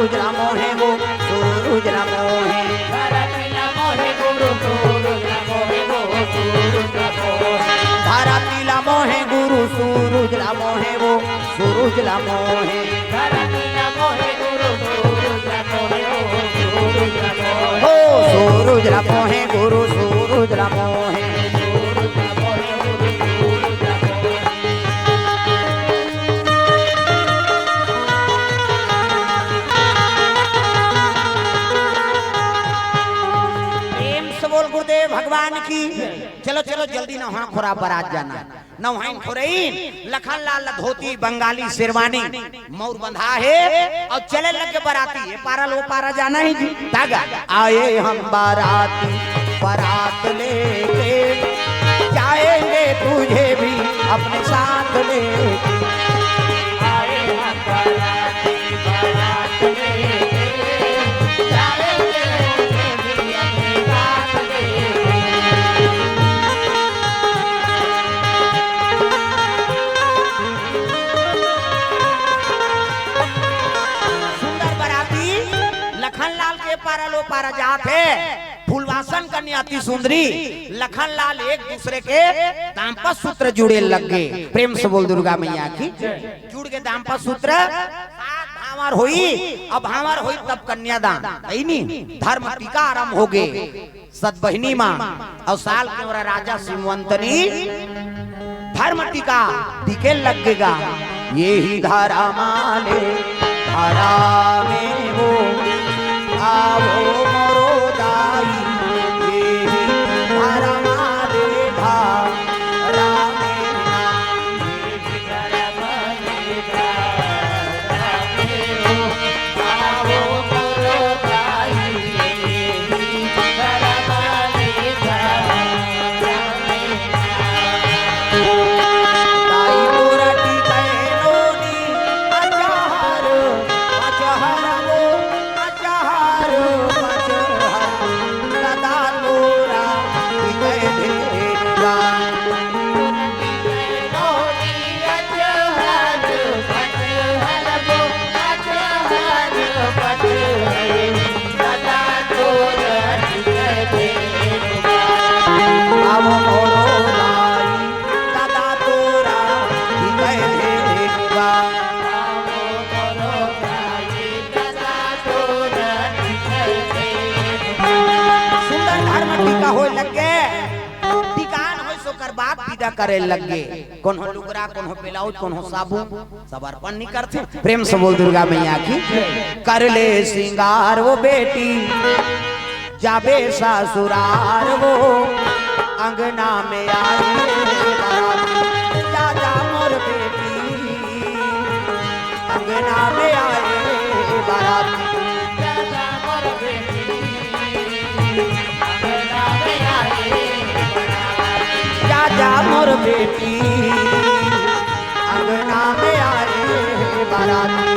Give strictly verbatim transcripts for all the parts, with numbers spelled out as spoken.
सूरज ला मोहे गो, सूरज ला मोहे। धरती ला मोहे गो, सूरज ला मोहे गो, सूरज ला मोहे। धरती ला मोहे गुरु, सूरज ला मोहे गो, सूरज ला मोहे। धरती ला मोहे गुरु, सूरज ला मोहे गो, सूरज ला मोहे। हो, सूरज ला मोहे गुरु, सूरज ला मोहे। प्रेम से बोल गुरुदेव भगवान की। चलो, चलो, जल्दी नहा खोरा बरात जाना। नहाइन खोरइन, लखन लाल धोती, बंगाली शेरवानी, मौर बंधा हे अउ चले लगे बराती। ये पारा लो पारा जाना ही जी। तागा आए हम बाराती, बारात लेके जाएंगे तुझे भी अपने साथ लेके। आए हम बाराती, बारात लेके जाएंगे तुझे भी अपने साथ लेके। सुंदर बराती लखन लाल के पारा लो पारा जात हे। फुलवासन कन्या अति सुंदरी, लखन लाल एक दूसरे के दाम्पत्य सूत्र जुड़े लग गे। प्रेम से बोल दुर्गा मैया की। जुड़ गे दाम्पत्य सूत्र, सात भांवर होई, अब भांवर होई तब कन्यादान, सही नी? धर्म टीका आरंभ हो गे। सतबहिनी मा अउ साल के ओरा राजा सिमवंतनी धर्म टीका टीके लग गे गा। ये ही धरा माने धरा में वो आवो मोरो दाई, ये ही धरा माने धरा में ना। सुंदर धर्म टीका होय लग गे। टीका न होय, सोकर बाप विदा करे लग गे। कोनो लुगरा, कोनो ब्लाउज, कोनो साबुन, सब अर्पण नी करथे। प्रेम से बोल दुर्गा मैया की। कर ले श्रृंगार वो बेटी, जाबे ससुरार वो, अंगना में आए बाराती। जा, जा मोर बेटी, अंगना में आए बाराती। जा, जा मोर बेटी, अंगना में आए बाराती।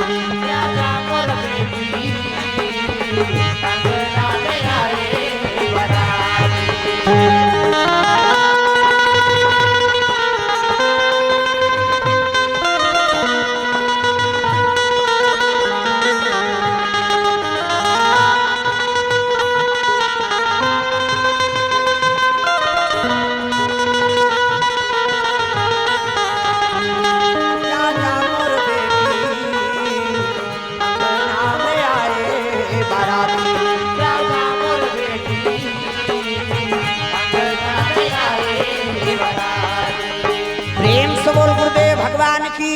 प्रेम से बोल गुरुदेव भगवान की।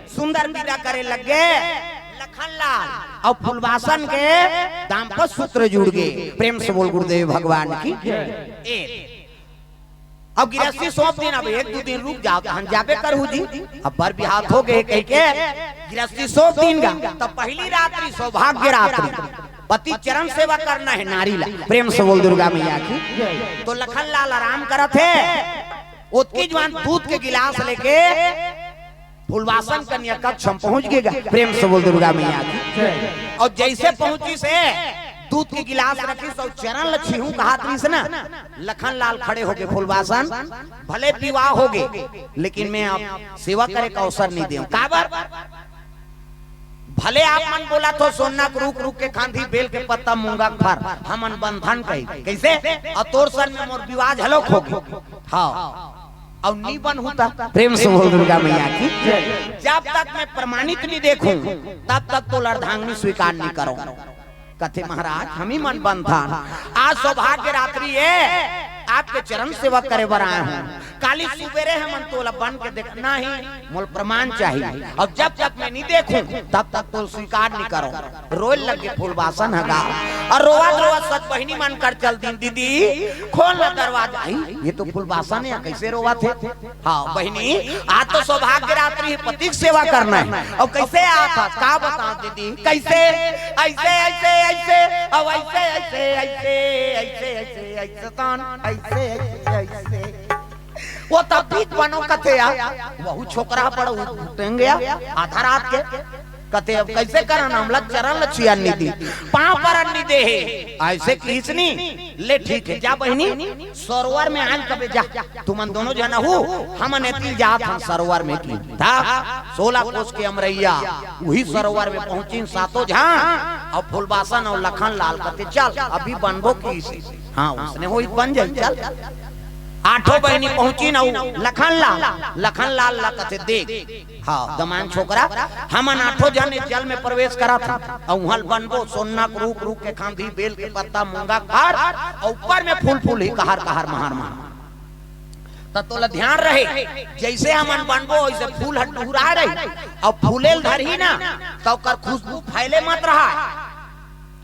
सुंदर विदा करे लग गे लखन लाल अउ फुलवासन के दाम्पत्य सूत्र जुड़ गे। प्रेम से बोल गुरुदेव भगवान की। ए, अब गिरस्ती सौंप दिन, अब एक दू दिन रुक जाव, तहन जाबे करहू जी। अब बर बिहाव हो गे कहिके गिरस्ती सौंप दिन गा, त पहिली रात्रि सौभाग्य रात्रि, पति चरण सेवा करना हे नारी ला। प्रेम से बोल दुर्गा मैया की। तो लखन लाल आराम करत हे, ओतकी जुवार दूध के गिलास लेके फुलवासन कन्या कक्ष म पहुंच गे गा। प्रेम से बोल दुर्गा मैया की। अउ जइसे पहुंचिस हे, दूध के गिलास रखिस अउ चरण ल छीहूं कहत रहिस ना, लखन लाल खड़े हो गे, फुलवासन, भले विवाह हो गे, लेकिन मैं अब सेवा करे के अवसर नइ देंव। काबर? भले आप मन बोलत हो, "सोना के रूख, रूख के खांधी, बेल के पत्ता, मूंगा के फर, हमन बंधन कही।" कइसे? अउ तोर सन में मोर विवाह घलोक होगे। हाँ, अउ नी बनहूं त। प्रेम से बोल दुर्गा मैया की। जब तक मैं प्रमाणित नी देखहूं, तब तक तोला अर्धांगिनी स्वीकार नी करंव। कथे, "महाराज, हमही मन बंधन, आज सौभाग्य रात्रि ए, आपके चरण सेवा करे बर आए हंव। काली सुबेरे हमन तोला बन के देख।" "नहीं, मोला प्रमाण चाही। अब जब तक मैं नी देखहूं, तब तक तोला स्वीकार नी करंव।" रोए लगे फूलबासन ह गा, अउ रोवत रोवत सब बहिनी मन कर चल दिन, "दीदी, खोल ना दरवाजा।" "आई, ये तो फूलबासन ए, कइसे रोवत हे?" हाँ बहिनी, आज तो सौभाग्य रात्रि हे, पति के सेवा करना हे। अउ कइसे आत हस? का बतावंव दीदी, कइसे? अइसे, अइसे, अइसे, अउ अइसे, अइसे, अइसे, अइसे, अइसे, अइसे, तान, अइसे, अइसे, अइसे। ओ तब बीच बनो कथे यार, वहू छोकरा बड़ा उठेंगे यार, आधा रात के। कथे, "अब कइसे करन, हमला चरण ल छुअन नी दे, पांव परन नी दे हे।" अइसे किहिस नी, "ले ठीक हे, जा बहिनी, सरोवर में आन कबे जा, तुमन दोनों झन अहू, हमन एती जात हन सरोवर में।" कि त सोला कोस के अमरइया, उही सरोवर में पहुंचिन सातों झन, अउ फूलबासन अउ लखन लाल कथे, "चल, अभी बनबो किहिस।" हाँ, उसने होई बन जाई, चल। आठों बहिनी पहुंचिन अउ लखन लाल, लखन लाल ला कथे, "देख, हाँ, दमांद छोकरा, हमन आठों झन ए जल में प्रवेश करत हन, अउ उहां ल बनबो, सोना के रूख, रूख के खांधी, बेल के पत्ता, मूंगा के फर, अउ ऊपर में फूल फूलही, कहर कहर, महार महार। त तोला ध्यान रहे, जइसे हमन बनबो, वइसे फूल ह टुहरा रही, अउ फूले ल धरही ना, त ओकर खुशबू फैले मत रहय।"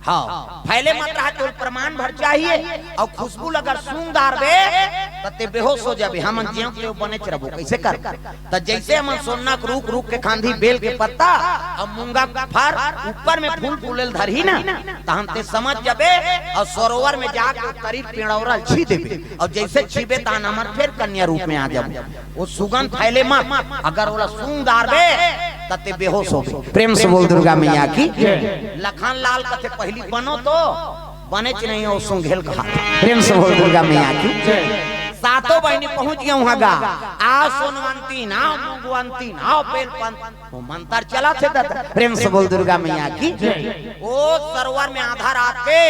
हाँ, फैले मत रहय, तोला प्रमाण भर चाहिए। अउ खुशबू ल अगर सूंघ डारबे, त तें बेहोश हो जाबे। हमन जेंव तेंव बनेच रहबो, कइसे करबो? त जइसे हमन सोना के रूख, रूख के खांधी, बेल के पत्ता, अउ मूंगा के फर, ऊपर में फूल फूले ल धरही ना, तहन तें समझ जाबे, अउ सरोवर में जाके करीब पेड़ौरा ल छीं देबे, अउ जइसे छींबे, तहन हमन फेर कन्या रूप में आ जाबो। ओ सुगंध फैले मत, अगर ओला सूंघ डारबे, त तें बेहोश होबे। प्रेम से बोल दुर्गा मैया की। लखन लाल कथे, "पहिली बनो तो।" "बनेच नहीं हो, सूंघे ल कहा।" प्रेम से बोल दुर्गा मैया की। सातों बहिनी पहुंच गे उहां गा। "आ सोनवंती, ना मूंगवंती, ना बेलपंती।" ओ मंतर चलत हे ददा। प्रेम से बोल दुर्गा मैया की। ओ सरोवर में आधा रात के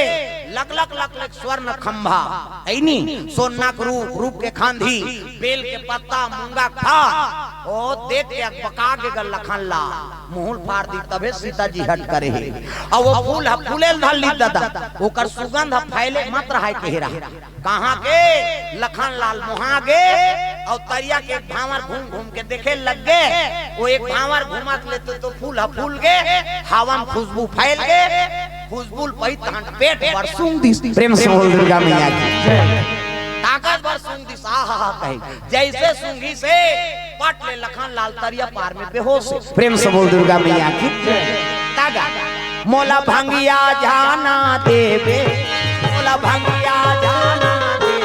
लक लक लक लक स्वर्ण खंभा, अइनी सोना के रूख, रूख के खांधी, बेल के पत्ता, मूंगा के फर, ओ देख के अकबका गे गा लखन लाल, मुंह ल फार दिस, तभे सीता जी हट करे हे। अउ ओ फूल ह फूले ल धर लिस ददा, ओकर सुगंध ह फैले मत रहय कहे रहय। कहां गे? लखन लाल मोहा गे, अउ तरिया के एक भांवर घूम घूम के देखे लग गे। ओ एक भांवर घूमत ले तो, तो फूल ह फूल गे, हवा म खुशबू फैल गे, खुशबू ल पाइस तहन पेट भर सूंघ दिस। प्रेम से बोल दुर्गा मैया की। ताकत भर सूंघ दिस, आहा हा कहे। जइसे सूंघिस हे, पट ले लखन लाल तरिया पार में बेहोश हे। प्रेम से बोल दुर्गा मैया की। तागा, "मोला भंगिया झन देबे, मोला भंगिया झन देबे,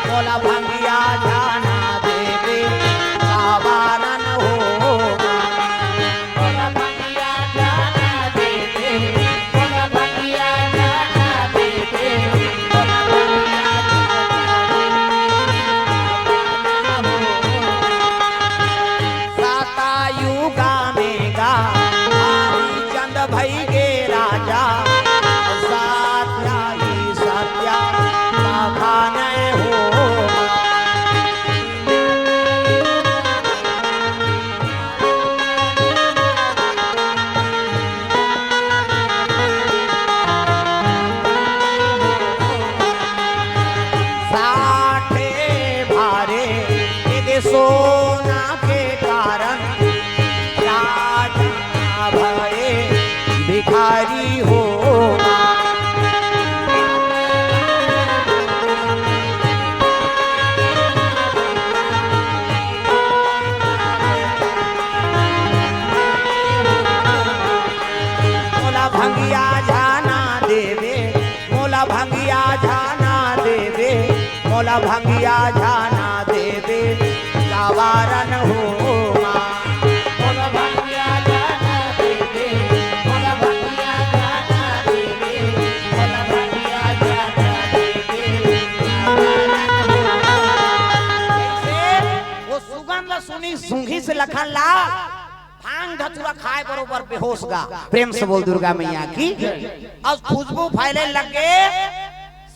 मोला भंगिया झन देबे, सावरन हो।" सतयुग में गा हरिचंद भई गे राजा, सत्य ही सत्य बखाने हो। साठे भारे यदि सोना के कारण, राजा भये भिखारी हो। मोला भंगिया झन देबे, मोला भंगिया झन देबे, मोला भंगिया झन देबे, सावरन हो माँ। मोला भंगिया झन देबे, मोला भंगिया झन देबे, मोला भंगिया झन देबे, सावरन हो माँ। ओ सुगंध सुनी सूंघिस लखन लाल, भांग धतूरा खाए बरोबर बेहोश गा। प्रेम से बोल दुर्गा मैया की। अब खुशबू फैले लगे,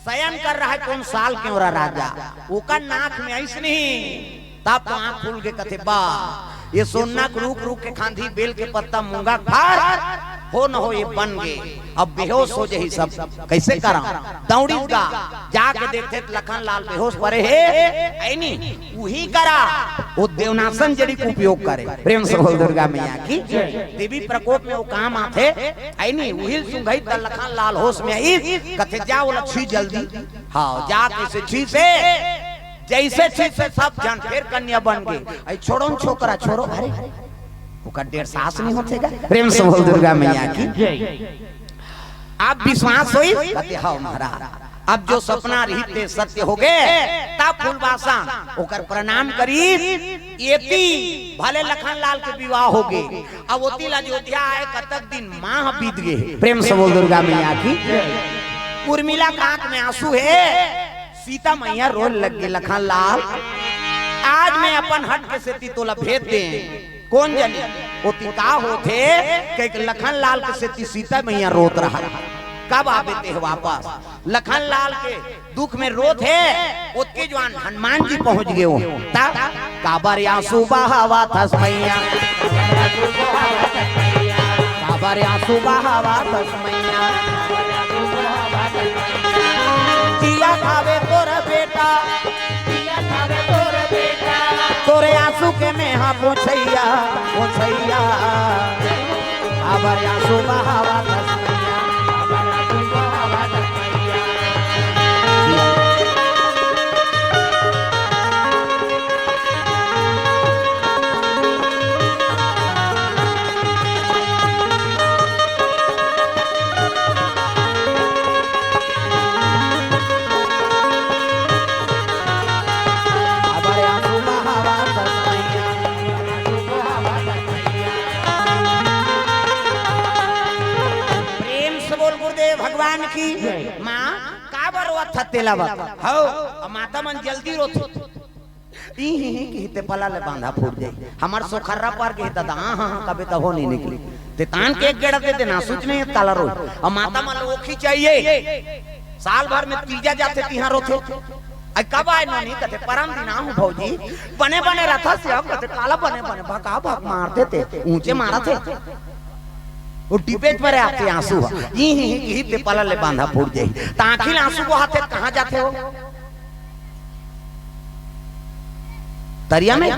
शयन कर रहा है कौन साल केवरा राजा, ओकर नाक में आइस नहीं, तब तो आँख खुल के कथे, "बा, ये सोना के रूख, रूख के खांधी, बेल के पत्ता, मूंगा के फार, हो न हो ये बन गे, अब बेहोश हो जही सब, कैसे करा?" दौड़िस गा, जाके देखथे त लखन लाल बेहोश परे हे, ऐनी उही करा वो देवनाशन जड़ी के उपयोग करे। प्रेम से बोल दुर्गा मैया की। देवी प्रकोप में वो काम आथे, ऐनी उही सूंघई त लखन लाल होश में आई, कथे, "जा ओला छी जल्दी।" हाँ, जा कैसे छी से, जैसे छी से सब झन फेर कन्या बन गे। आई छोड़ो न छोकरा, छोड़ो, अरे ओकर डेढ़ सास नहीं होथे गा। प्रेम से बोल दुर्गा मैया की। अब विश्वास होई? कथे, "हव महाराज, अब जो सपना रहिस ते सत्य हो गे।" तब फूलबासन ओकर प्रणाम करी, एती भले लखन लाल के विवाह हो गे, अब ओती ला अयोध्या आए कतक दिन माह बीत गे। प्रेम से बोल दुर्गा मैया की। उर्मिला के आंख में आंसू हे, सीता मैया रोए लग गे, "लखन लाल, आज मैं अपन हट के सेती तोला भेज दे।" कोन जनी ओती का होथे, कहिके लखन लाल के सेती सीता मैया रोत रहा। कब आबे तेह वापस? लखन लाल के दुख में रोत हे, ओतके जुवार हनुमान जी पहुंच गे हो। तब काबर आंसू बहावत हस मैया, काबर आंसू बहावत हस मैया, जिया खावे तोर बेटा, तोरे आंसू के मेहा पोछैया, पोछैया। अब आंसू बहावत हस मैया, प्रेम से बोल गुरुदेव भगवान की। माँ, काबर रोवत हस तेला बता। हव, अब माता मन जल्दी रोथे। ई ही ही किहिते पला ले बांधा फूट जाई। हमर सोखर्रा पर गे दादा, हाँ, हाँ, हाँ, कबे त हो नहीं निकली। ते तान के एक गेड़ा दे देना, सूच नहीं काला रोई। अब माता मन ओखी चाहिए। साल भर में तीजा जाथे तिहां रोथे। आई कब आए नोनी? कथे, "परम दिन आहूं भौजी।" "बने बने रथस?" कथे, "काला बने बने, भका भक मारथे ते, ऊंचे मारथे।" वो टिपेट पर आथे आंसू ह। ई ही ही ही ते पला ले बांधा फूट जाई। त आंखी ले आंसू बहाथे त कहां जाथे हो? तरिया में?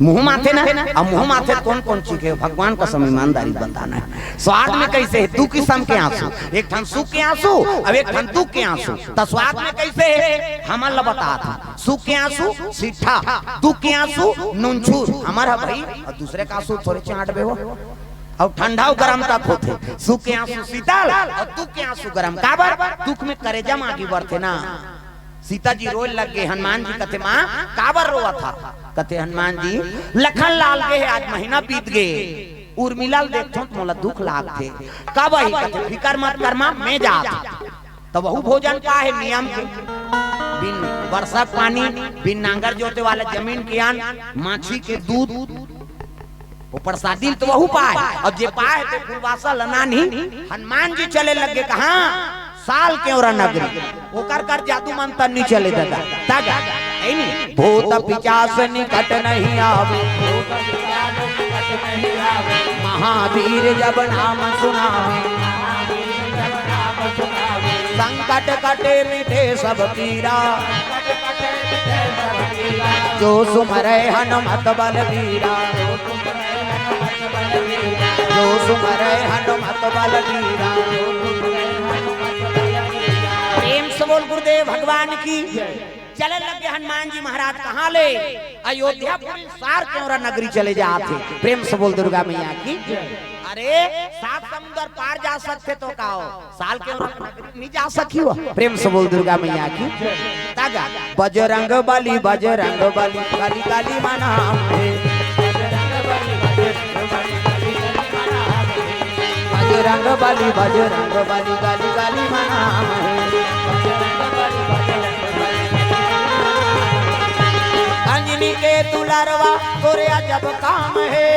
मुंह माथे ना, अब मुंह माथे कौन कौन चीज हे? भगवान कसम ईमानदारी बताना हे। स्वाद में कैसे हे? दू किसम के आंसू, एक ठन सुख के आंसू, अब एक ठन दुख के आंसू। त स्वाद में कैसे हे? हमन ल बतात हंव। सुख के आंसू सीठा, दुख के आंसू नुनछूर। हमर ह भाई, अउ दूसरे के आंसू थोरे चांटबे हो। अउ ठंडा अउ गरम तक होथे। सुख के आंसू शीतल अउ दुख के आंसू गरम। काबर? दुख में करेजा म आगी बरथे ना। सीता जी रोए लग गे। हनुमान जी कथे, "माँ, काबर रोवत हस?" कथे, "हनुमान जी, लखन लाल गे हे, आज महीना बीत गे। उर्मिला ल देखथों त मोला दुख लागथे।" "कब आही?" कथे, "फिकर मत कर माँ, मैं जात हंव।" त वहू भोजन पाय हे नियम के, बिन बरसा के पानी, बिन नांगर जोते वाला जमीन के अन्न, माछी के दूध, वो प्रसादी ल तो वहू पाय, अउ जे पाय हे ते फूलबासन ल नानही। हनुमान जी चले लग गे कहां? साल केवरा नगरी। ओकर कर जादू मंतर नी चले दादा। तब, ऐ नी, भूत पिशाच निकट नहीं आवे, महावीर जब नाम सुनावे, संकट कटे मिटे सब पीरा, जो सुमरै हनुमत बलबीरा, जो सुमरै हनुमत बलबीरा। प्रेम से बोल गुरुदेव भगवान की। चले लग गे हनुमान जी महाराज कहां ले? अयोध्यापुरी साल केवरा नगरी चले जात हे। प्रेम से बोल दुर्गा मैया की। अरे, सात समुंदर पार जा सकथे त का हो, साल केवरा नगरी नहीं जा सकी हो? प्रेम से बोल दुर्गा मैया की। तागा, बजरंग बली, बजरंग बली, काली काली मनाम हे। बजरंग बली, बजरंग बली, गाली गाली मनाम हे। अंजनी के दुलारवा तोरे अजब काम हे।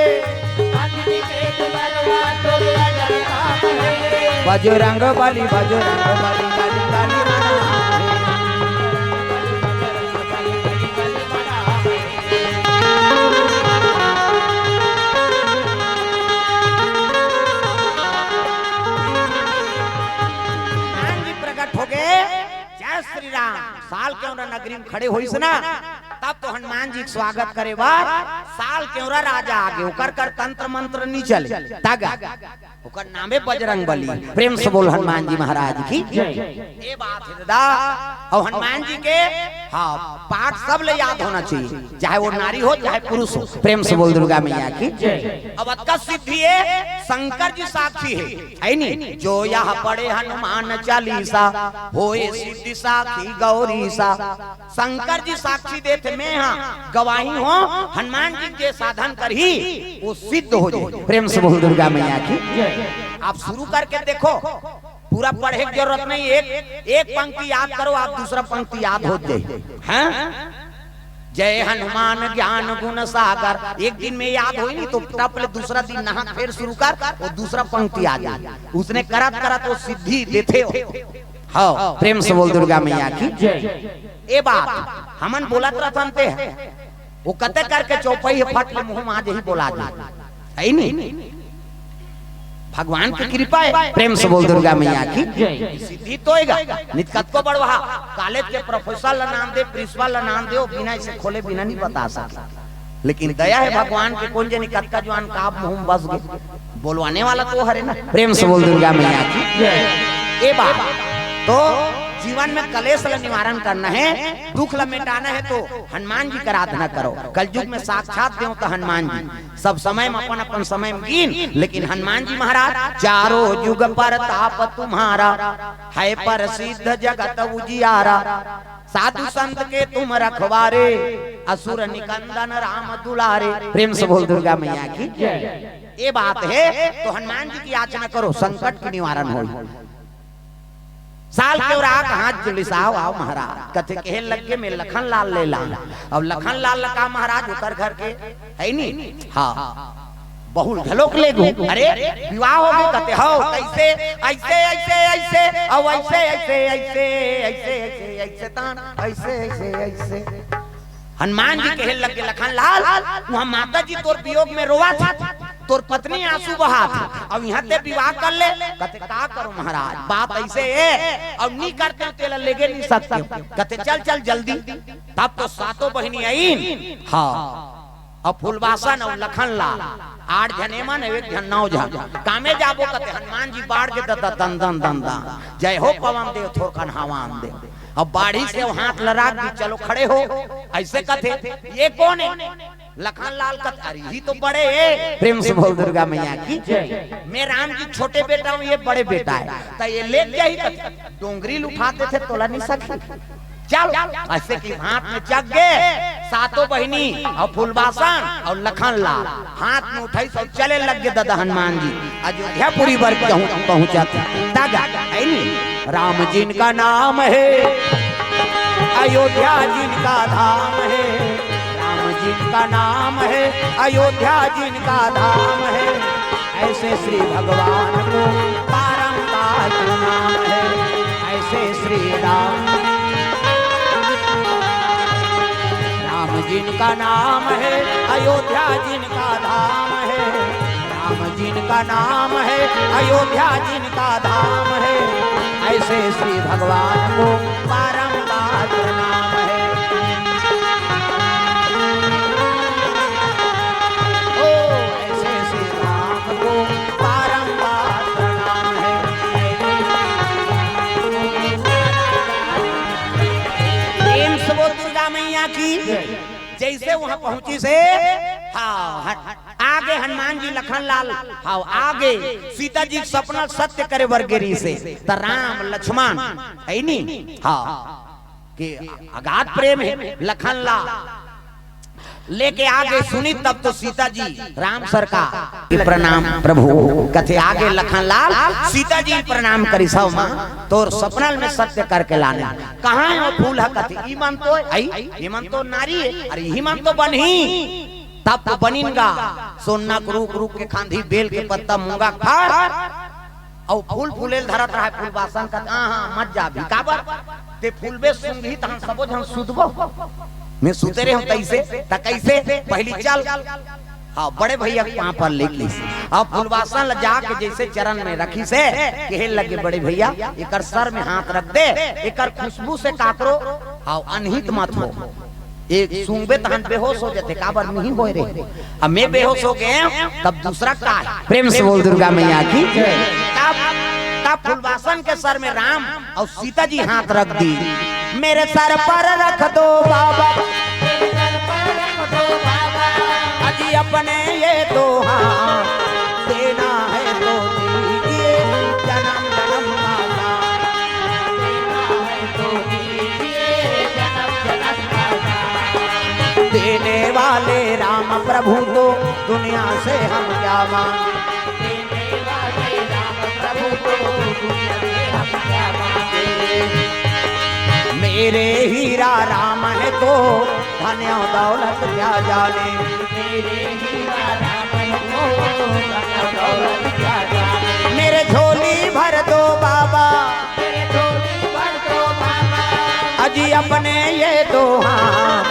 बजरंग बली, बजरंग बली, बली, बली, बली। हनुमान जी प्रकट हो गए। जय श्री राम। साल केवरा नगरी में खड़े होइस ना, तब तो हनुमान जी के स्वागत करे बर साल केवरा राजा आगे, ओकर कर तंत्र मंत्र नहीं चले। तगा ओकर नामे बजरंग बली। प्रेम से बोल हनुमान जी महाराज की। ये बात है दादा। और हनुमान जी के, हाँ, पाठ सब ले याद होना चाहिए, चाहे वो नारी हो चाहे पुरुष हो। प्रेम से बोल दुर्गा मैया की। अब अतका सिद्धि है, शंकर जी साक्षी है, है नी? जो यह पढ़े हनुमान चालीसा, होए सिद्धि साखी गौरीसा। शंकर जी साक्षी देथे, मैं हाँ गवाही हों, हनुमान जी जे साधन करही वो सिद्ध हो जाए। प्रेम से बोल दुर्गा मैया की। आप शुरू करके देखो, पूरा पढ़े की जरूरत नहीं, एक एक पंक्ति याद करो, आप दूसरा पंक्ति याद हो जाए। हैं? जय हनुमान ज्ञान गुण सागर। एक दिन में याद होई नहीं तो टप ले दूसरा दिन नहा के फिर शुरू कर, वो दूसरा पंक्ति आ जाए। उसने करत करत वो सिद्धि देथे हो। हाँ, प्रेम से बोल दुर्गा मैया की। ए बात हमन बोलत रहथन ते, वो कते करके चौपाई है, फट ले मुंह में आज ही बोला दे, है नहीं? भगवान की कृपा है। प्रेम से बोल दुर्गा मैया की। सिद्धि तो होएगा। नित कतको बड़वा कॉलेज के प्रोफेसर ला नाम दे, प्रिंसिपल ला नाम दे, वो बिना इसे खोले बिना नहीं बता सके। लेकिन दया है भगवान के, कौन जनी कतका जवान का आप मुंह में बस गए, बोलवाने वाला तो हरे ना। प्रेम से बोल दुर्गा मैया की। ए बात तो जीवन में कलेश ला निवारण करना है, दुख ला मिटाना है तो हनुमान जी की आराधना करो। कलयुग में साक्षात देवता हनुमान जी, सब समय में अपन अपन समय में गिन, लेकिन हनुमान जी महाराज चारों जुग परताप तुम्हारा, है प्रसिद्ध जगत उजियारा। साधु संत के तुम रखवारे, असुर निकंदन राम दुलारे। प्रेम से बोल दुर्गा मैया की। ये बात है तो हनुमान जी की याचना करो, संकट की निवारण हो। साल केवरा कहाँ जुलिसाव, आओ महाराज। कथे कहे लग के मैं लखन लाल ले ला। अब लखन लाल लका महाराज उतर घर के है नी। हाँ, बहुल घलोक ले गो। अरे विवाह हो गए, कथे हो कैसे? ऐसे ऐसे ऐसे, अब ऐसे ऐसे ऐसे ऐसे ऐसे ऐसे तान ऐसे ऐसे ऐसे। हनुमान जी कहे लगे लखन लाल, वहाँ माता जी तोर वियोग में रोवा था, तोर पत्नी आंसू बहा था, अब यहाँ ते विवाह कर ले। कथे का करो महाराज, बात ऐसे है, अब नहीं करते हो तेला लेगे नहीं सकते। कथे चल चल जल्दी। तब तो सातों बहिनी आइन। हाँ, अब फुलवासन और लखन लाल आठ झने मन, एक झन नौ झन। कामे जाबो कथे हनुमान जी बाढ़ के ददा दन दन दन दन। जय हो पवन देव थोरकन हवान देव। अब बाढ़ी से वो हाथ लड़ा के चलो खड़े हो। ऐसे कथे ये कौन है? लखन लाल कथे अरे ही तो बड़े है। प्रेम से बोल दुर्गा मैया की। मैं राम जी छोटे बेटा हूँ, ये बड़े बेटा है। तो ये ले क्या ही कथे डोंगरी उठा देथे तोला नहीं सके। चल, ऐसे कि हाथ में जग गे सातों बहिनी और फुलबासन और लखन लाल हाथ में उठाई सब चले लग गे ददा हनुमान जी। अयोध्यापुरी बर पहुं-, पहुंचत। दादा, है नी? राम जिनका नाम है, अयोध्या जिनका धाम है। राम जिनका नाम है, अयोध्या जिनका धाम है। ऐसे श्री भगवान को बारंबार प्रणाम है। ऐसे श्री राम, राम जिनका नाम है, अयोध्या जिनका धाम है। राम जिनका नाम है, अयोध्या जिनका धाम है। ऐसे श्री भगवान को बारंबार प्रणाम है। ओ, ऐसे श्री राम को बारंबार प्रणाम है। प्रेम से बोल दुर्गा मैया की। जैसे वहां पहुंची से, हाँ, हट, हट। आगे हनुमान जी लखन लाल, हाँ, आगे सीता जी के सपना सत्य करे बर गे रिहिसे, त राम लक्ष्मण है नी, हाँ, के अगाध प्रेम है लखन लाल। लेके आगे सुनी तब तो सीता जी राम सरकार के प्रणाम प्रभु। कथे आगे लखन लाल सीता जी प्रणाम करिस, हव माँ तोर सपना में सत्य करके लाने। कहाँ है वो फूल है? कथे ई मन तो आई, ई मन तो नारी है, अरे ई मन तो बनही। तब तो बनिन गा, सोना के रूख, रूख के खांधी, बेल के पत्ता, मूंगा के फर, अउ फूल फूले ल धरत रहय फूलबासन कथे, "हाँ, हाँ, मत जाबे।" "काबर?" "ते फूलबे सूंघही तहन सबो झन सुतबो।" "मैं सुते रहे हूँ तइसे।" "त कइसे?" "पहिली चल।" हाँ, बड़े भैया के पाँव पर लेकिस। अब फूलबासन ल जाके जइसे चरण में रखिस हे, कहे लगे, "बड़े भैया, एकर सर में हाथ रख दे, एकर खुशबू से काकरो, हाँ, अनहित मत हो।" एक सूंघबे तहन बेहोश हो जाथे, काबर नहीं होय रे। अब मैं बेहोश हो गए, तब दूसरा का है? प्रेम से बोल दुर्गा मैया की। तब, तब फूलबासन के सर में राम अउ सीता जी हाथ रख दी। "मेरे सर पर रख दो बाबा।" "अजी अपने ये दो हाथ, देना है तो दीजिए, जन्म जन्म का साथ।" देने वाले राम प्रभु को दुनिया से हम क्या मांगे। मेरे हीरा राम है तो धन दौलत क्या जाने। मेरे झोली भर दो बाबा। अजी अपने ये दो हाथ,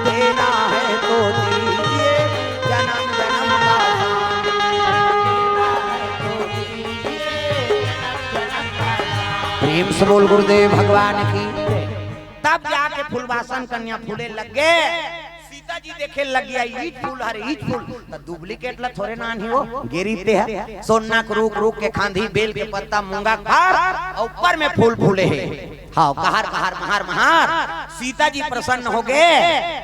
देना है तो दीजिए, जन्म जन्म का साथ। प्रेम से बोल गुरुदेव भगवान की। तब जाके फूलबासन कन्या फूले लग गए। सीता जी देखे लग गया, "ईच फूल हरे, ईच फूल।" त डुप्लीकेट ला थोरे नान ही वो, गिरी ते है। सोना के रूख, रूख के खांधी, बेल के पत्ता, मूंगा के फर, अउ ऊपर में फूल फूले हे। हाँ, कहर, कहर, महार, महार। सीता जी प्रसन्न हो गए,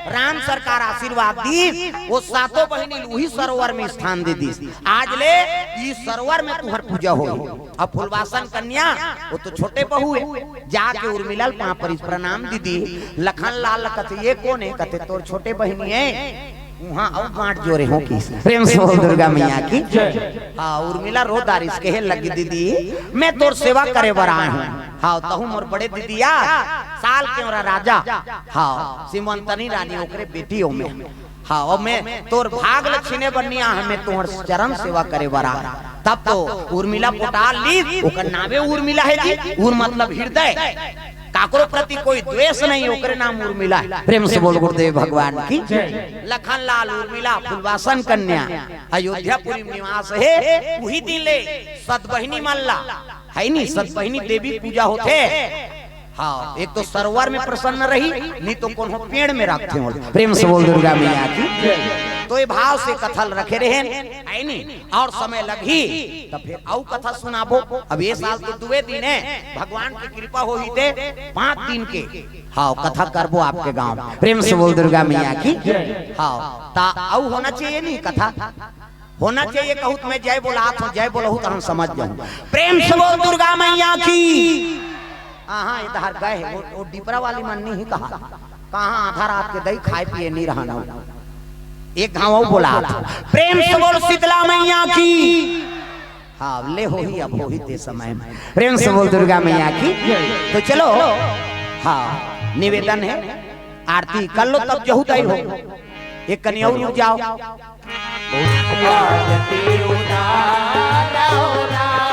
राम सरकार आशीर्वाद दीस, वो सातों बहिनी ल उही सरोवर में स्थान दे दीस। आज ले ई सरोवर में तुहर पूजा होही। अब फूलबासन कन्या, वो तो छोटे बहू है, जाके उर्मिला ल पाँव परिस, "प्रणाम दीदी।" लखन लाल कथे, "ये कोन है?" कथे, "तोर छोटे बहिनी है।" उहाँ अउ गांठ जोरे हो किस। प्रेम से बोल दुर्गा मैया की। हाँ, उर्मिला रो डारिस, कहे लगी, "दीदी, मैं तोर सेवा करे बर आए हूँ।" हाँ, तहू मोर बड़े दीदी आ, साल के ओरा राजा। हाँ, सीमंतनी रानी ओकरे बेटी हो मैं। हाँ, अब मैं तोर भाग ल छीने बर नहीं आ, मैं तोहर चरण सेवा करे बर आ। तब तो उर्मिला पोटार ली, ओकर नामे उर्मिला है जी। उर मतलब हृदय, काकरो प्रति कोई द्वेष नहीं, ओकरे नाम उर्मिला है। प्रेम से बोल गुरुदेव भगवान की। लखन लाल उर्मिला फुलवासन कन्या अयोध्यापुरी में निवास है। उही दिन ले सतबहिनी मन ला, है नी, सतबहिनी देवी पूजा होथे। हाँ, एक तो सरोवर में प्रसन्न रही, नहीं तो कोनो पेड़ में रखथे ओला। प्रेम से बोल दुर्गा मैया की। तो ये भाव से कथा ल रखे रहेन, है नी, अउ समय लगही त फिर अउ कथा सुनाबो। अब ये साल तो दुए दिन है, भगवान की कृपा होही ते पाँच दिन के, हाँ, कथा करबो आपके गांव। प्रेम से बोल दुर्गा मैया की। हाँ, त अउ होना चाहिए नहीं कथा, होना चाहिए कहूँ त मैं जय बोलात हूँ, जय बोलहूँ त हम समझ जाऊँ। प्रेम से बोल दुर्गा मैया की। हाँ, हाँ, इधर गए हैं, वो, वो डिपरा वाली मन नहीं कहा, कहाँ आधा रात के दई खाए पिए नहीं रहना। एक घाव बोला, प्रेम से बोल शीतला मैया की। हाँ, ले होही, अब होही ते समय में। प्रेम से बोल दुर्गा मैया की। तो चलो, हाँ, निवेदन है, आरती कर लो, तब जहू दई हो। एक कनी अउ रुक जाओ। आरती उतारो राम,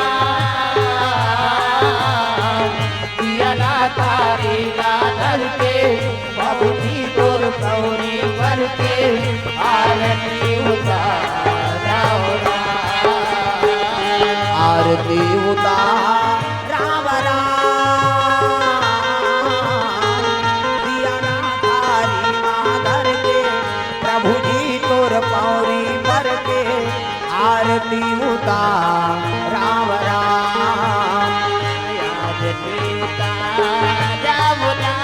दिया ना तारी ना धर के, बाबूजी तोर पौरी भर के, आरती उतारो राम। आरती उतार राम राम, दिया ना थारी माँ घर के, प्रभु जी तोर पौरी पर के, आरती उतार राम राम। आरती उतार राम राम,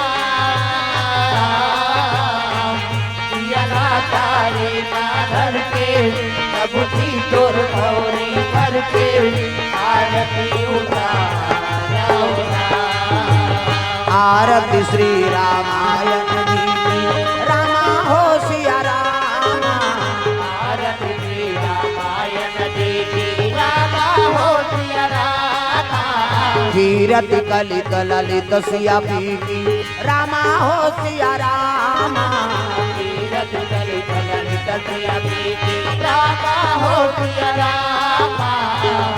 दिया ना थारी माँ घर के, प्रभु जी तोर पौरी पर के, आरती उतारो राम। आरती श्री रामायण जी की, रामा हो सिया रामा। आरती श्री रामायण जी की, रामा हो सिया रामा। कीरति कलित ललित सिया पी की, रामा हो सिया रामा। कीरति कलित ललित सिया पी की, रामा हो सिया रामा।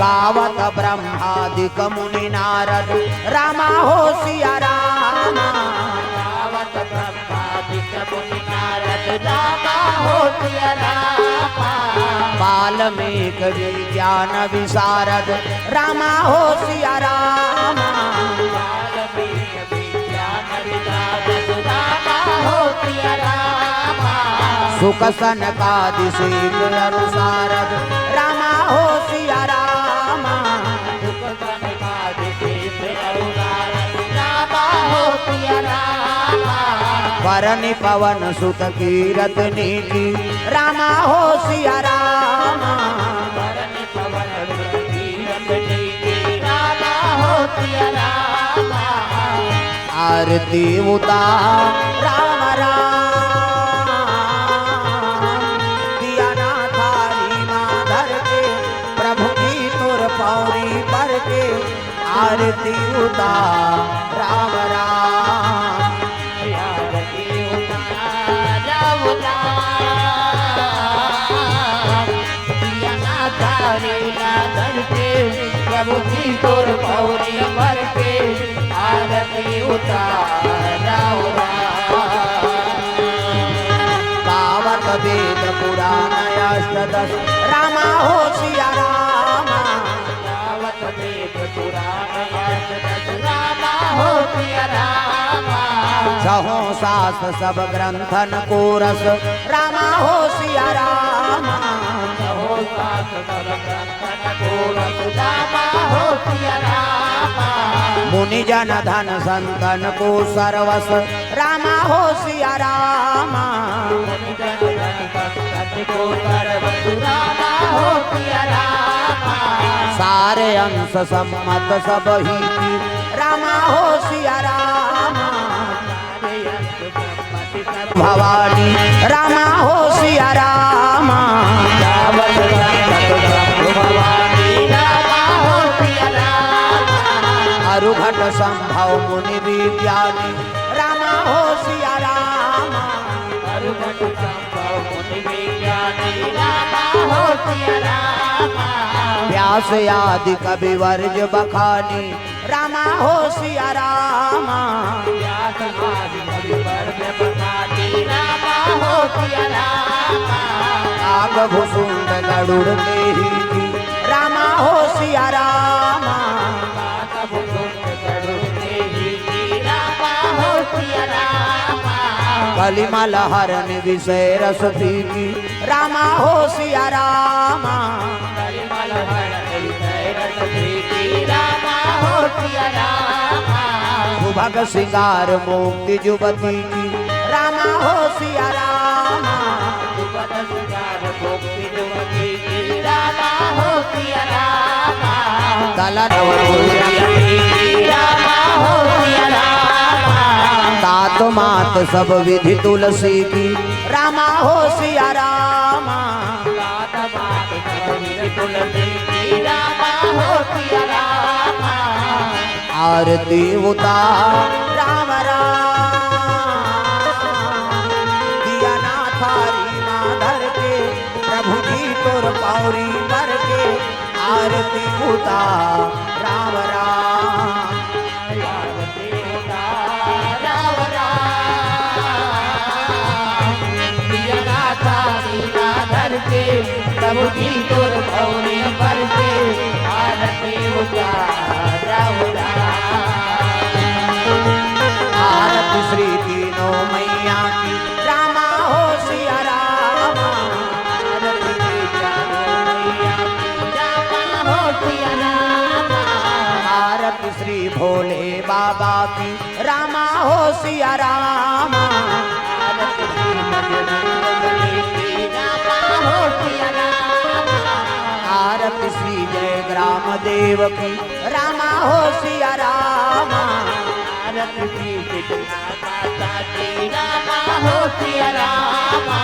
गा गावत ब्रह्मादिक मुनि नारद रामा हो सिया रामा। गावत ब्रह्मादिक मुनि नारद रामा हो सिया रामा। वाल्मीकि विज्ञान विशारद रामा हो सिया रामा। वाल्मीकि विज्ञान विशारद रामा हो सिया रामा। सुख सनकादि सील अरु सारद रामा हो सिया रामा। सुख सनकादि सील अरु सारद रामा हो सिया रामा। बरनि पवन सुत कीरत नीकी रामा हो सिया रामा। बरनि पवन सुत कीरत नीकी रामा हो सिया रामा। आरती उतार राम राम। दिया ना थारी माँ धर के, प्रभु जी तोर पौरी पर के। आरती उतार राम राम। आरती उतार राम राम। दिया ना थारी माँ धर के, प्रभु जी तोर पौरी पर के। आरती उतार राम राम। गावत वेद पुराण अष्टदश रामा हो सिया रामा। गावत वेद पुराण अष्टदश रामा हो सिया रामा। छहों शास्त्र सब ग्रंथन को रस रामा हो सिया रामा। छहों शास्त्र सब ग्रंथन को रस रामा हो सिया रामा। मुनि जन धन संतन को सर्वस रामा हो सिया रामा। मुनि जन धन संतन को सर्वस रामा हो सिया रामा। सारे अंश सम्मत सब ही की रामा हो सिया रामा। भवानी रामा हो सिया रामा। अरु घट संभव मुनि विज्ञानी रामा हो सिया रामा। अरु घट संभव मुनि विज्ञानी रामा हो सिया रामा। व्यास आदि कवि वर्ज बखानी रामा हो सिया रामा। व्यास आदि कवि वर्ज बखानी रामा हो सिया रामा। काग भुसुंड गरुड़ के ही की रामा हो सिया रामा। काग भुसुंड गरुड़ के ही की रामा हो सिया रामा। कलिमल हरन विषय रस पी की रामा हो सिया रामा। कलिमल हरन विषय रस पी की रामा हो सिया रामा। सुभग सिंगार मुक्ति जुवती की रामा हो सिया रामा। सुभग सिंगार मुक्ति जुवती की रामा हो सिया रामा। दलन रामा हो सिया रामा। तात मात सब विधि तुलसी की रामा हो सिया रामा। तात मात सब विधि तुलसी की रामा हो सिया रामा। आरती उतार राम राम। दिया ना थारी माँ धर के, प्रभु जी तोर पौरी पर के। आरती उतार राम राम। आरती उतार राम राम। दिया ना थारी माँ धर के, प्रभु जी तोर पौरी पर के। आरती उतार राम राम। आरती श्री तीनों मैया की रामा हो सिया रामा। आरती श्री चारों मैया की रामा हो सिया रामा। आरती श्री भोले बाबा की रामा हो सिया रामा। आरती श्री बजरंग बली की रामा हो सिया रामा। आरती श्री जय ग्राम देव की रामा हो सिया रामा। आरती श्री शीतला माता की रामा हो सिया रामा।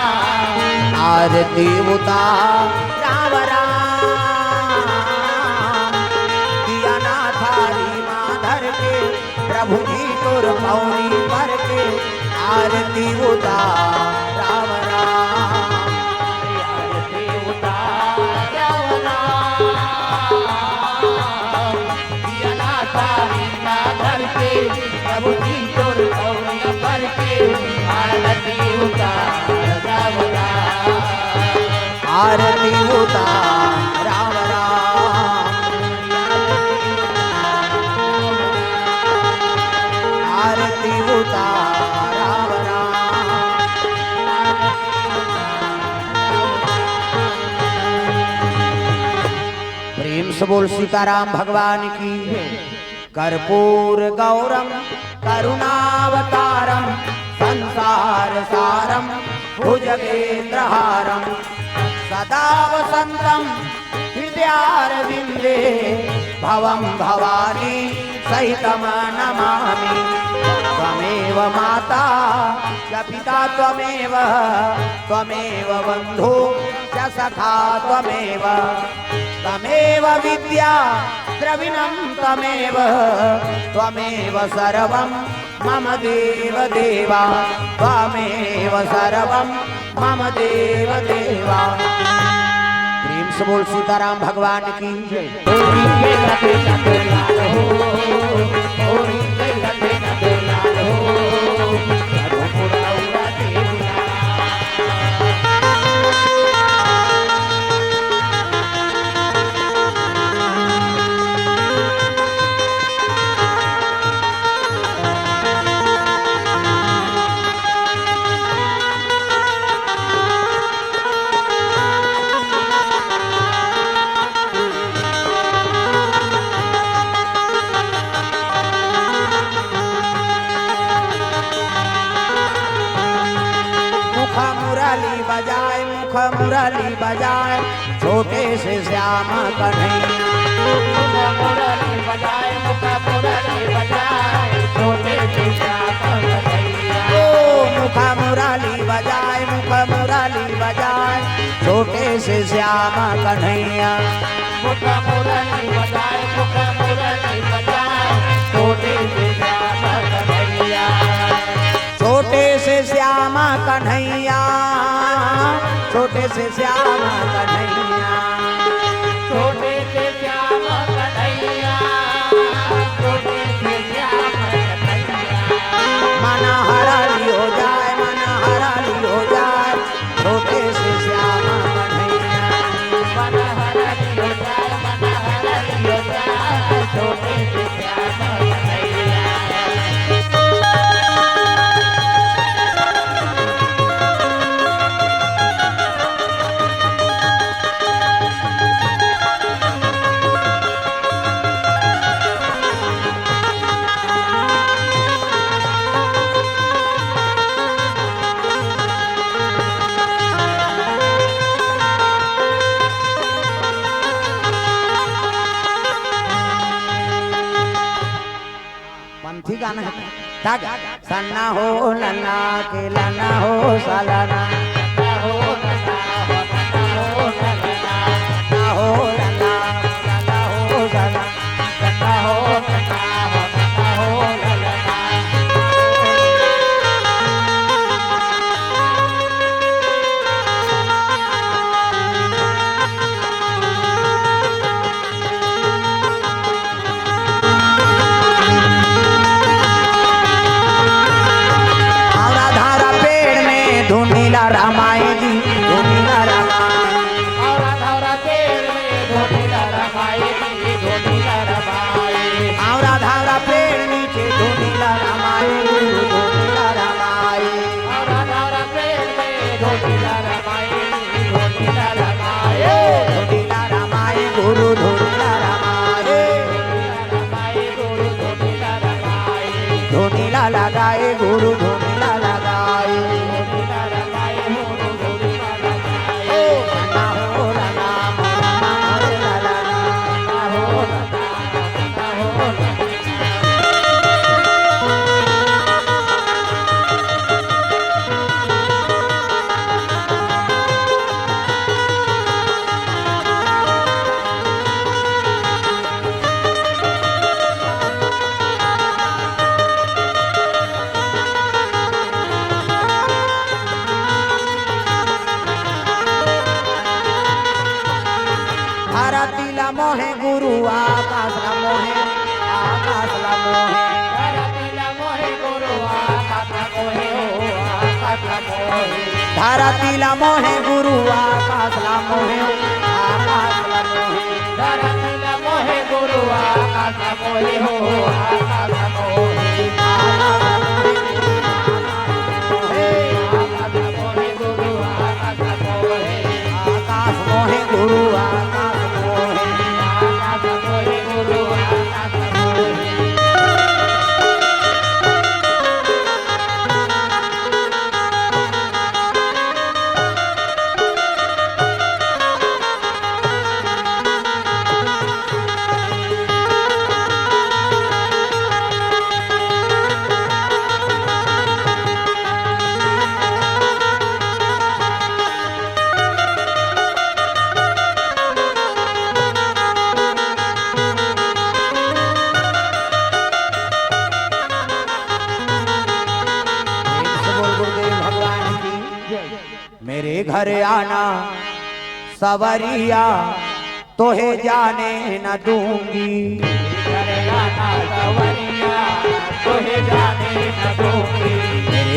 आरती उतार राम राम। दिया ना थारी माँ धर के, प्रभु जी तोर पौरी पर के। आरती उतार राम राम। आरती उतार राम राम। आरती उतार राम राम। आरती उतार राम राम। प्रेम से बोल सीताराम भगवान की। कर्पूर गौरम करुणावतारम संसार सारम भुजगेंद्रहारम सदा वसंतम हृदयारविंदे भवम भवानी सहितम नमामि। त्वमेव माता च पिता त्वमेव, त्वमेव बंधु च सखा त्वमेव, त्वमेव विद्या द्रविणं त्वमेव, त्वमेव सर्वं मम देव देवा, त्वमेव सर्वं मम देव देवा। प्रेम से बोल सीताराम भगवान की। मुख मुरली बजाए, मुख मुरली बजाए, छोटे से श्याम कन्हैया। मुख मुरली बजाए, मुख मुरली बजाए, छोटे से श्याम कन्हैया। ओ मुख मुरली बजाए, मुख मुरली बजाए, छोटे से श्याम कन्हैया। मुख मुरली बजाए, मुख मुरली बजाए, छोटे से श्याम कन्हैया। छोटे से श्याम कन्हैया, छोटे से श्याम कन्हैया। छोटे से श्याम कन्हैया, छोटे से श्याम कन्हैया। मन हराली हो जाए, मन हराली हो जाए, छोटे से श्याम कन्हैया। मन हराली हो जाए, मन हराली हो जाए, छोटे से श्याम कन्हैया। पंथी गाना है। ताक सन्ना हो लन्ना के लन्ना हो सलना। सन्ना हो लन्ना हो, सन्ना हो सलना। सन्ना हो लन्ना, लन्ना हो सलना। सन्ना हो लन्ना हो, सन्ना हो ललना। औरा धारा पेड़ में धुनी ला रमाई जी, धुनी ला रमाई। औरा धारा पेड़ में धुनी ला रमाई जी, धुनी ला रमाई। औरा धारा पेड़ नीचे धुनी ला रमाई, गुरु धुनी ला रमाई। औरा धारा पेड़ में धुनी ला रमाई जी, धुनी ला रमाई। धुनी ला रमाई, गुरु धुनी ला रमाई। धुनी ला लगाए गुरु, धुनी ला लगाए। ओ सना हो रना, मना हो रना, हो रना। धरती ला मोहे गुरु, आकाश ला मोहे, आकाश ला मोहे। धरती ला मोहे गुरु, आकाश ला मोहे, ओ आकाश धरती ला मोहे गुरु, आकाश ला मोहे, आकाश ला मोहे। धरती ला मोहे गुरु, आकाश ला मोहे हो, आकाश ला मोहे। आकाश ला मोहे गुरु, आकाश ला मोहे। आकाश मोहे गुरु, आकाश मोहे। आकाश मोहे गुरु, आकाश मोहे। प्रेम से बोल गुरुदेव भगवान की। मेरे घर आना सवरिया, तोहे जाने न दूंगी। मेरे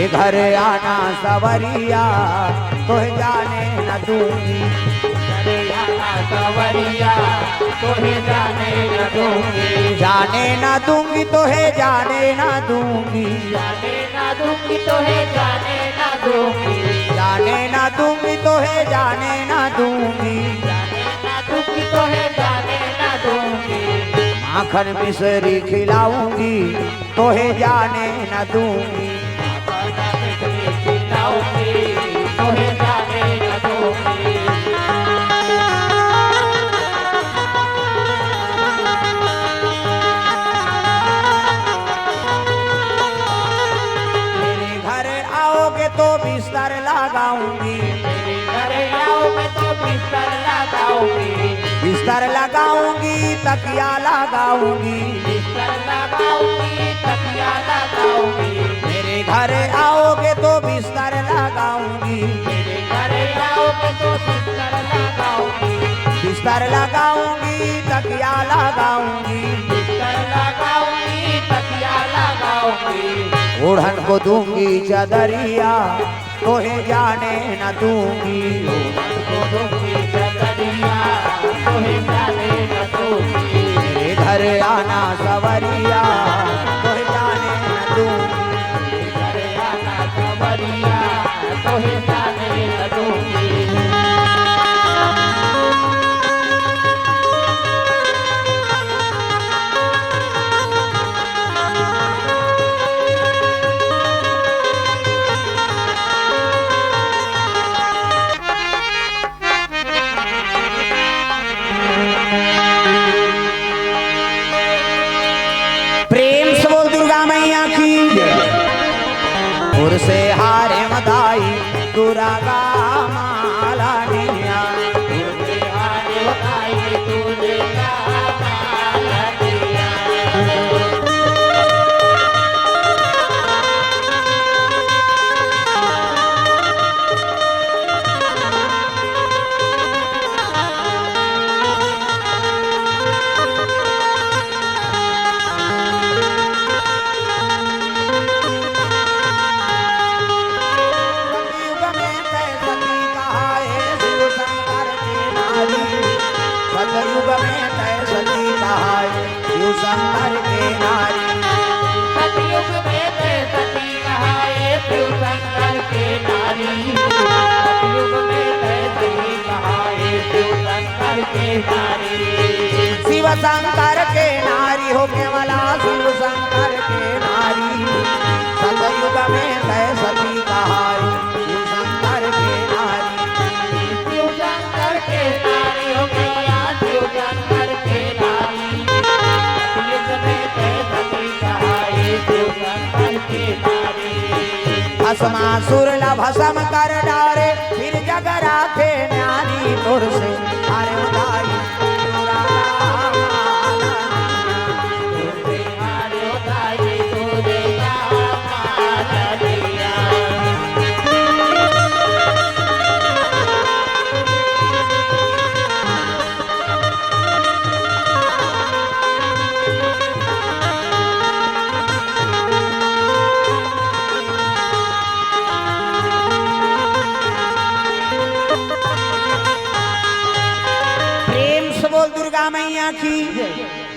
घर आना सवरिया, तोहे जाने न दूंगी। जाने न दूंगी, तोहे जाने न दूंगी। जाने ना दूंगी, तोहे जाने ना दूंगी। माखन मिश्री खिलाऊंगी, तोहे जाने ना दूंगी। मेरे घर आओगे तो बिस्तर लगाऊंगी। मेरे घर आओगे तो बिस्तर लगाऊंगी। बिस्तर लगाऊंगी, तकिया लगाऊंगी। बिस्तर लगाऊंगी, तकिया लगाऊंगी। मेरे घर आओगे तो बिस्तर लगाऊंगी। मेरे घर आओगे तो बिस्तर लगाऊंगी। बिस्तर लगाऊंगी, तकिया लगाऊंगी। बिस्तर लगाऊंगी, तकिया लगाऊंगी। ओढ़न को दूंगी चादरिया, तोहे जाने न दूंगी। मेरे घर आना सवरिया, तोहे जाने न दूंगी। प्रेम से बोल दुर्गा मैया की। पुर से हारे मदाई दुर्गा माला निया। सतयुग में तै सती कहाए शिव शंकर के नारी। सतयुग में तै सती कहाए शिव शंकर के नारी। सतयुग में तै सती कहाए शिव शंकर के नारी। सतयुग में तै सती कहाए शिव शंकर के नारी। शिव शंकर के नारी हो केवला शिव शंकर के नारी। सतयुग में तै सती कहाई शिव शंकर के नारी। शिव शंकर के नारी हो केवला शिव शंकर के नारी। सतयुग में तै सती कहाई शिव शंकर के नारी। भस्मासुर ला भस्म कर डारे, फिर जग राखे न्यारी। तोर से हारे उदाई, तोरा मैया की।